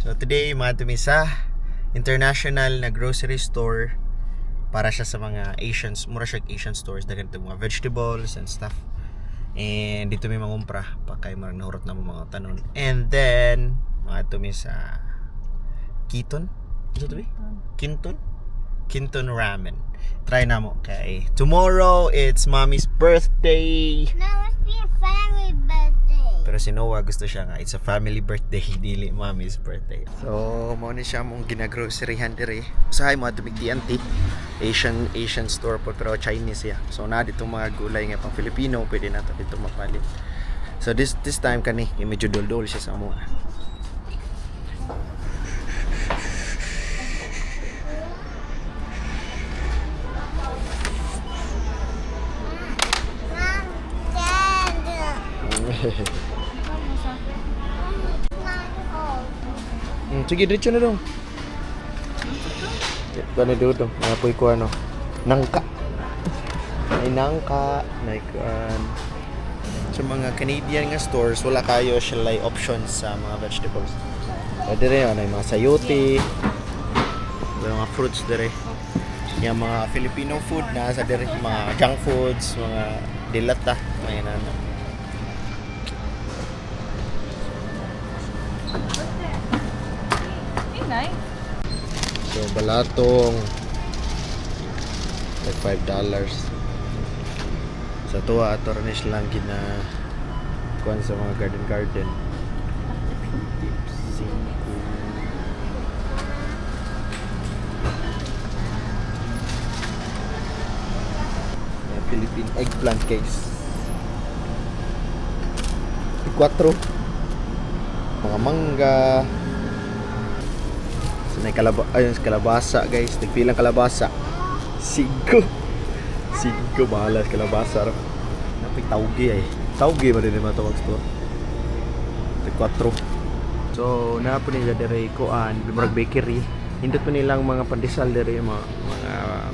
So today, mga mi sa international na grocery store para siya sa mga Asians, mura siya Asian stores, daghan itong mga vegetables and stuff. And dito may mangumpra pa kay marang nahurot na mo mga tanon. And then mga mi sa Kiton. Ano to be? Kinton? Kinton Ramen. Try na mo kay tomorrow it's mommy's birthday. No, it's be a family birthday. Pero si Noah gusto siya nga it's a family birthday, dili mommy's birthday. So, mao ni siya mong ginagroceryhan diri. Usahay mo adto mig TNT. Asian Asian store po pero Chinese siya. So na dito mga gulay nga pang Filipino pwede na to dito mapalit. So this this time kani medyo duldul siya sa amo. Mom, Dad. Not home. Sige, diretso na dong. Kano dito, napoy ko ano. Nangka. May nangka, may kuan. Sa mga Canadian nga stores, wala kayo sila options sa mga vegetables. So, dire ano, yung mga sayote, may mga fruits dire. Yung mga Filipino food na sa dire, mga junk foods, mga dilata, mga inana. Hey, nice. So, balatong like $5. Sa tuwa ato rin silang gina kuan sa mga garden garden. Tips cinco. Yeah, Philippine eggplant case. Quatro. Mga mangga. So, may kalaba ayun, kalabasa, guys. Nagpilang kalabasa. Cinco. Cinco, bahala sa kalabasa. Ra. Napay tauge ay. Tauge ba din naman tawag store? Tag kwatro. So, napo nila dire kuan, murag bakery. Hindot po nilang mga pandesal dire, mga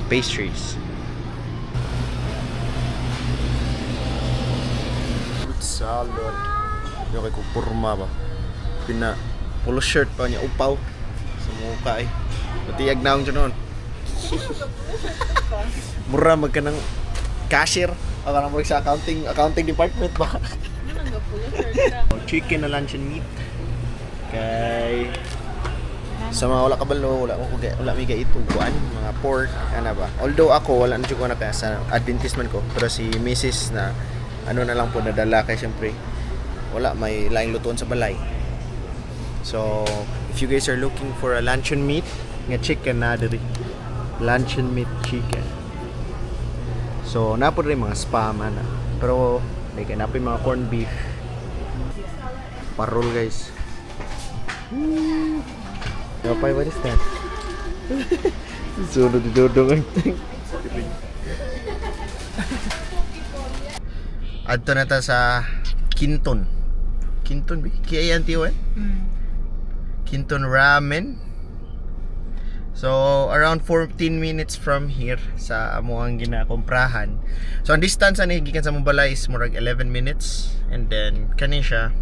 pastries. Fruit salad. Yung kay kupurma ba? Pina polo shirt pa niya upaw sa mukha eh. Matiyag na akong dyan noon. Mura magka ng cashier. O parang murag sa accounting accounting department ba? Ano nang gapulo shirt ka? Chicken na luncheon meat. Kay sa mga wala kabalo, wala ko wala mi gaituguan, mga pork, ana ba. Although ako wala na jud ko na kaya sa Adventist man ko, pero si Mrs. na ano na lang po nadala kay syempre wala may laing lutuan sa balay. So, if you guys are looking for a luncheon meat, nga chicken na diri. Luncheon meat chicken. So, napo rin mga spam ana. Pero like napo yung mga corned beef. Parol guys. Woo! Yapay, what is that? Sunod ni Dodong ang tank. Adto na ta sa Kinton. Kinton ba? K-A-N-T-O-N? Kinton Ramen. So, around 14 minutes from here sa amuang ginakomprahan. So, ang distance ani gikan sa among balay is murag 11 minutes and then kani siya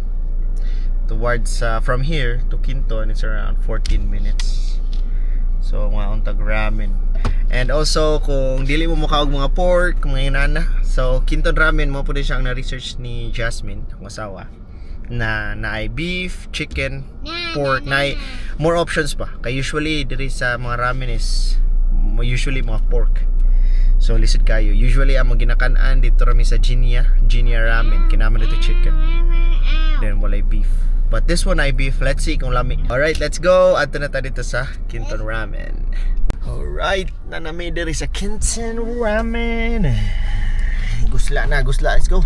towards from here to Quinton it's around 14 minutes. So, mga untag ramen. And also, kung dili mo mukha og mga pork, mga inana. So, Quinton Ramen mo po din siyang na-research ni Jasmine, akong asawa, na naay beef, chicken, pork, na more options pa. Kay usually diri sa mga ramen is usually mga pork. So lisod kayo. Usually ang mga ginakan-an dito rami sa Jinya, Jinya Ramen, kinaman dito chicken. Then walay beef. But this one ay beef. Let's see kung lami. Alright, let's go. Adto na ta dito sa Kinton Ramen. Alright, nanami diri sa Kinton Ramen. Gusla na, gusla. Let's go.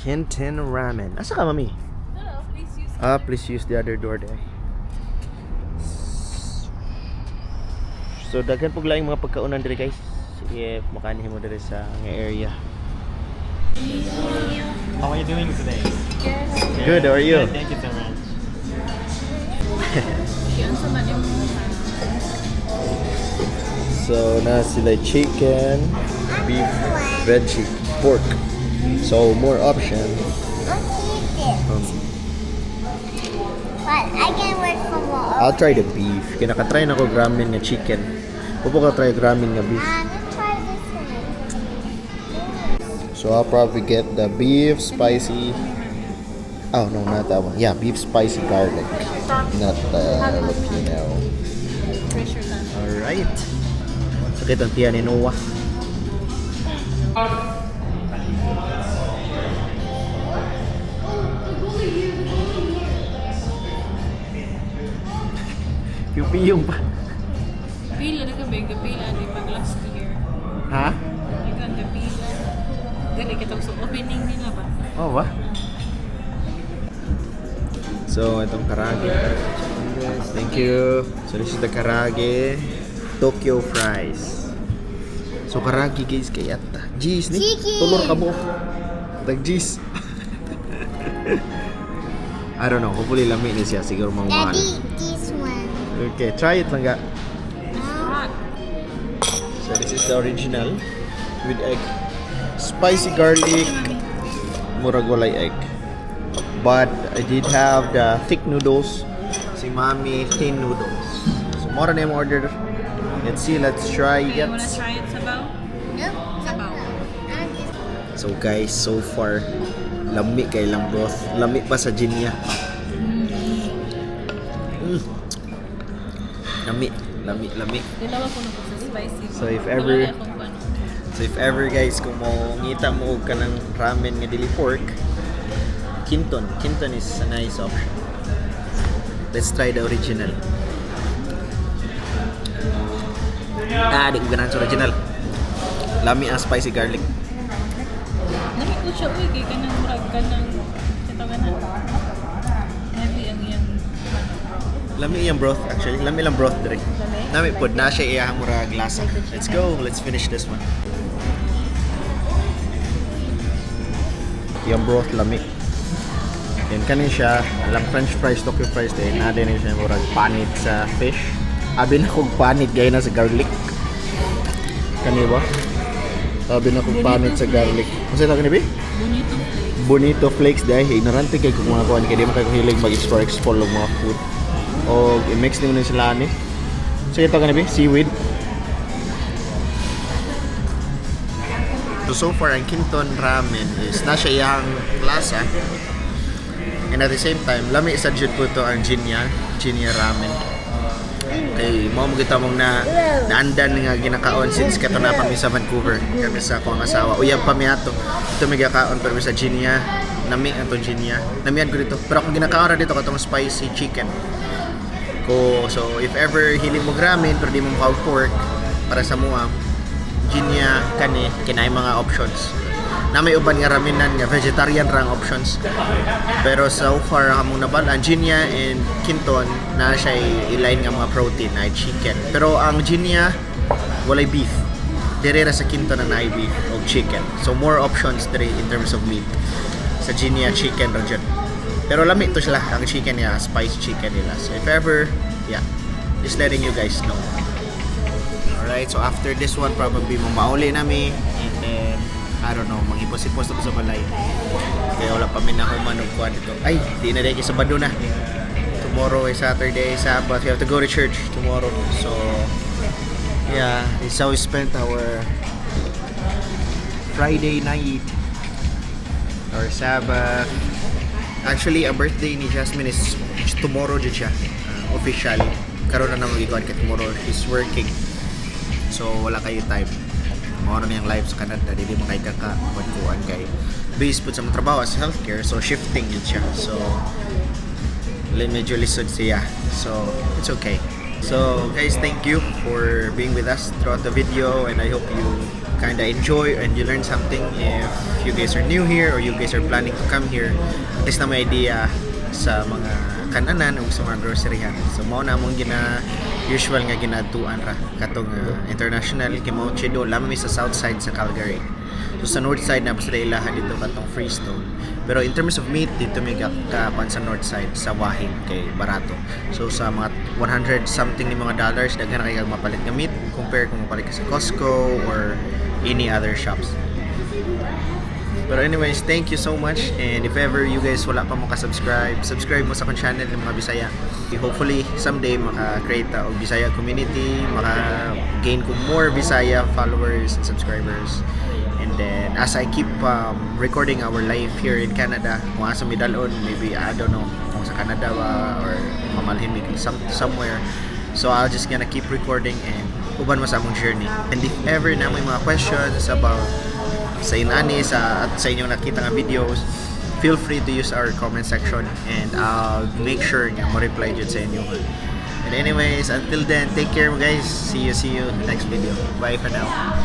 Kinton Ramen. Asa ka, mami? No, please use. Ah, please use the other door there. So daghan pug laing mga pagkaunan diri guys. Sige, makanihin mo diri sa nga area. How are you doing today? Good. Good, how are you? Good, thank you so much. Yun sa man yung So na sila chicken, beef, veggie, pork. So more options. Let's eat it. But I I'll try the beef. Kaya naka-try na ko ramen nga chicken. Upo ka try ramen nga beef. Let's try this one. So I'll probably get the beef spicy. Oh no, not that one. Yeah, beef spicy garlic, not the jalapeno. Pressure ka. All right. Sakit ang tiyan ni Noah. Yung piyong pa. Pila na gabi, gapila ni pag last year. Ha? Ikaw ang gapila. Gani kitong sa opening nila ba? Oh, ba? So, itong karaage. Thank you. So, this is the karaage Tokyo fries. So, karaage guys, kay atta. Jeez, ni. Chicken! Tulor ka mo. Dag jeez. I don't know. Hopefully, lami ni siya. Siguro mamahal. Daddy, this one. Okay, try it lang ga. It's hot. So, this is the original with egg. Spicy garlic, murag walay egg. But I did have the thick noodles. Si Mami, thin noodles. So, more na yung order. Let's see, let's try Okay, you it. wanna try it, sabaw? Nope. Sabaw. I'm just So guys, so far, lami kay lang broth. Lami pa sa Jinya. Lami, lami, lami. Dalawa ko na po sa spicy. So, if Wala ever- na akong ano. So if ever guys, kung mo ngita mo og kanang ramen nga dili pork, Kinton. Kinton is a nice option. Let's try the original. Ah, di ko ganahan sa original. Lami ang spicy garlic. Lami ko siya, uy, kay kanang murag kanang katawag na. Heavy ang iyang ano, broth. Lami iyang broth actually. Lami lang broth dire. Lami? Lami pod na siya iyang murag lasa. Let's go. Let's finish this one. Iyang broth lami. Then kanin siya, alang french fries, Tokyo fries din. Na din siya murag panit sa fish. Abi na kog panit gay na sa garlic. Kani ba? Abi na kog panit sa garlic. Unsa tawag ni bi? Bonito flakes. Bonito flakes dahil ignorante kay kung mga kuan kay di man kay hilig mag-explore explore og mga food. Og i-mix nimo ni sila ni. So ito gani bi seaweed. So, so far ang Kinton ramen is na siya iyang lasa. And at the same time, lami sa jud po to ang Jinya, Jinya ramen. Kay mao mo kita mong na naandan nga ginakaon since kato na pa mi sa Vancouver kami sa akong asawa. Uyab pa mi ato. Ito mi gakaon pero mi sa Jinya, nami atong Jinya. Namian ko dito. Pero akong ginakaon ra dito katong spicy chicken. Ko so if ever hilig mo ramen pero di mo makaog pork para sa mua, Jinya kani kinay mga options. Na may uban nga ramenan nga vegetarian ra ang options. Pero so far ang among nabal-an Jinya and Kinton na siya ilain nga mga protein ay chicken. Pero ang Jinya walay beef. Dire ra sa Kinton ang naay beef o chicken. So more options dire in terms of meat. Sa Jinya chicken ra jud. Pero lami to sila ang chicken niya, spice chicken nila. So if ever, yeah, just letting you guys know. Alright, so after this one, probably mamauli nami. And then, I don't know, manghipos-hipos na ko sa balay. Kaya wala pa mi nahuman og kuan dito. Ay, di na dahil Sabado na. Tomorrow is Saturday, Sabbath. We have to go to church tomorrow. So, yeah, this is how we spent our Friday night. Our Sabbath. Actually, ang birthday ni Jasmine is tomorrow jud siya. Official. Karon na naman gikuan kay tomorrow she's working. So wala kayo time. Mao na niyang life sa Canada, dili mo kay kaka kuan kay based pud sa mga trabaho sa healthcare, so shifting yun siya. So medyo lisod siya. So it's okay. So guys, thank you for being with us throughout the video and I hope you kinda enjoy and you learn something if you guys are new here or you guys are planning to come here. At least na may idea sa mga kananan o sa mga groceryhan. So mao na among gina usual nga ginatuan ra katong international kay mao chido lami mi sa south side sa Calgary. So sa north side na pa sila ilahan dito katong Freestone. Pero in terms of meat dito may kapan sa north side sa Wahin kay barato. So sa mga 100 something ni mga dollars daghan na kay kag mapalit nga meat compare kung mapalit ka sa Costco or any other shops. But anyways, thank you so much. And if ever you guys wala pa mo ka-subscribe, subscribe mo sa akong channel ng mga Bisaya. Hopefully, someday maka-create ta og Bisaya community, maka-gain ko more Bisaya followers and subscribers. And then, as I keep recording our life here in Canada, kung asa mi dal-on, maybe, I don't know, kung sa Canada ba, or mamalhin mi somewhere. So, I'll just gonna keep recording and uban mo sa among journey. And if ever na may mga questions about sa inani sa at sa inyong nakita nga videos, feel free to use our comment section and I'll make sure nga mo reply jud sa inyo. And anyways, until then, take care, guys. See you next video. Bye for now.